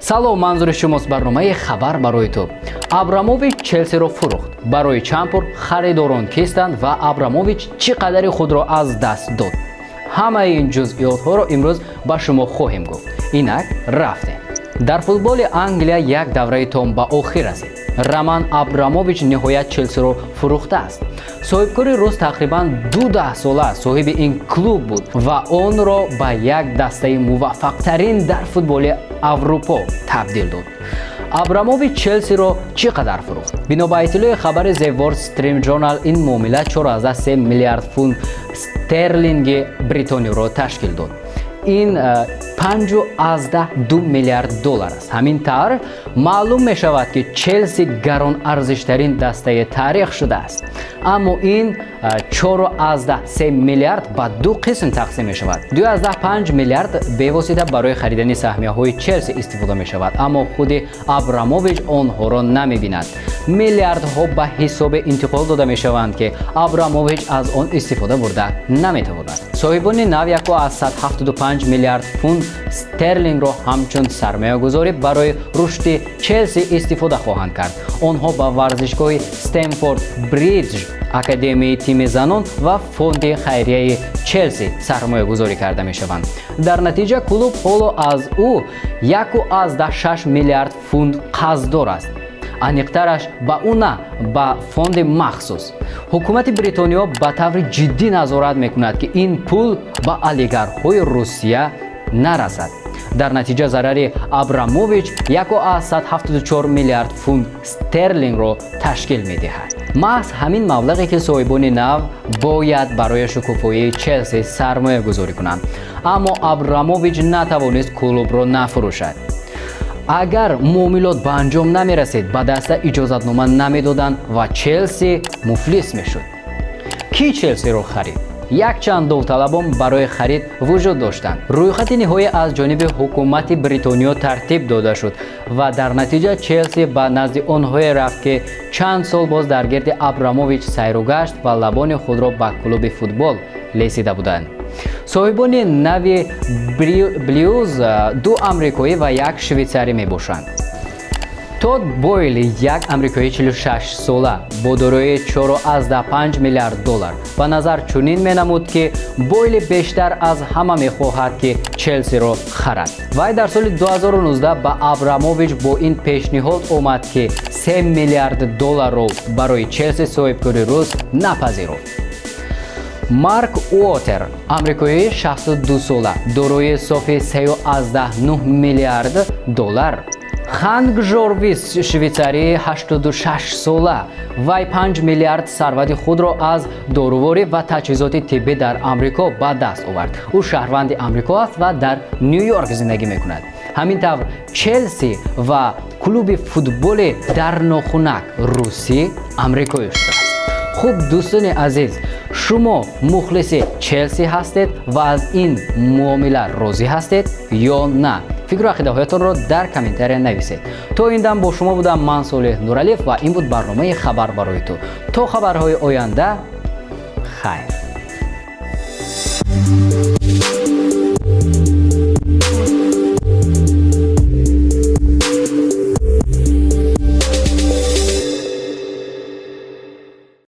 Салом, манзури шумост барномаи «Хабар барои ту». Абрамович Челсиро фурӯхт. Барои чанд пул, харидорон кистанд ва Абрамович чӣ қадари худро аз даст дод? Ҳамаи ин ҷузъиётҳоро имрӯз ба шумо хоҳем гуфт. Инак, рафтем. Дар футболи Англия як давраи том ба охир расид. Роман Абрамович ниҳоят Челсиро фурӯхтааст. Соҳибкори рус тақрибан 20 сола соҳиби ин клуб буд ва онро ба як дастаи муваффақтарин дар футболи Аврупо табдил дод. Абрамович Челсиро чӣ қадар фурӯхт? Бино ба иттилои хабари The Wall Street Journal, ин муомила 4,3 миллиард фунт стерлинги Бритониёро ташкил дод. Ин 5,2 миллиард доллар аст. Ҳамин тавр, маълум мешавад, ки Челси гаронарзиштарин дастаи таърих шудааст. Аммо ин 4,3 миллиард ба ду қисм тақсим мешавад. 2,5 миллиард бевосита барои харидани саҳмияҳои Челси истифода мешавад, аммо худи Абрамович онҳоро намебинад. Миллиардҳо ба ҳисоби интиқол дода мешаванд, ки Абрамович аз он истифода бурда наметавонад. Соҳибони нав 1,75 миллиард фунт стерлингро ҳамчун сармоягузорӣ барои рушди Челси истифода хоҳанд кард. Онҳо ба варзишгоҳи Стэмфорд Бридж, академияи тими занон ва фонди хайрияи Челси сармоягузорӣ карда мешаванд. Дар натиҷа клуб ҳоло аз ӯ 1,6 миллиард фунт қарздор аст. Аниқтараш, ба ӯ на, ба фонди махсус. Ҳукумати Бритониё ба таври ҷиддӣ назорат мекунад, ки ин пул ба олигархҳои Русия нарасад. Дар натиҷа зарари Абрамович 1,74 миллиард фунт стерлингро ташкил медиҳад. Маҳз ҳамин маблағе, ки соҳибони нав бояд барои шукуфоии Челси сармоягузорӣ кунанд. Аммо Абрамович натавонист клубро нафурӯшад. Агар муомилот ба анҷом намерасид, ба даста иҷозатнома намедоданд ва Челси муфлис мешуд. Кӣ Челсиро харид? Якчанд довталабон барои харид вуҷуд доштанд. Рӯйхати ниҳоӣ аз ҷониби ҳукумати Бритониё тартиб дода шуд ва дар натиҷа Челси ба назди онҳое рафт, ки чанд сол боз дар гирди Абрамович сайру гашт ва лабони худро ба клуби футбол лесида буданд. Соҳибони нави Блюз ду амрикоӣ ва як швейтсарӣ мебошанд. Тод Бойли, як амрикоии 46 сола бо дорои 4,5 миллиард доллар. Ба назар чунин менамуд, ки Бойли бештар аз ҳама мехоҳад, ки Челсиро харад. Вай дар соли 2019 ба Абрамович бо ин пешниҳод омад, ки 3 миллиард долларро барои Челси соҳибкори рус напазируфт. Марк Уотер, амрикоии 62 сола, дорои софи 3,9 миллиард доллар. Ханк Жорвис, швейтсарии 86 сола. Вай 5 миллиард сарвати худро аз доруворӣ ва таҷҳизоти тиббӣ дар Амрико ба даст овард. Ӯ шаҳрванди Амрико аст ва дар Ню Йорк зиндагӣ мекунад. Ҳамин тавр, Челси ва клуби футболи дар нохунак русӣ амрикоӣ шудааст. Хуб, дӯстони азиз, шумо мухлиси Челси ҳастед ва аз ин муомила розӣ ҳастед ё на? Фикру ақидаҳоятонро дар комментария нависед. То ин дам бо шумо будам ман, Солеҳ Нуралиев, ва ин буд барномаи «Хабар барои ту». То хабарҳои оянда хайр.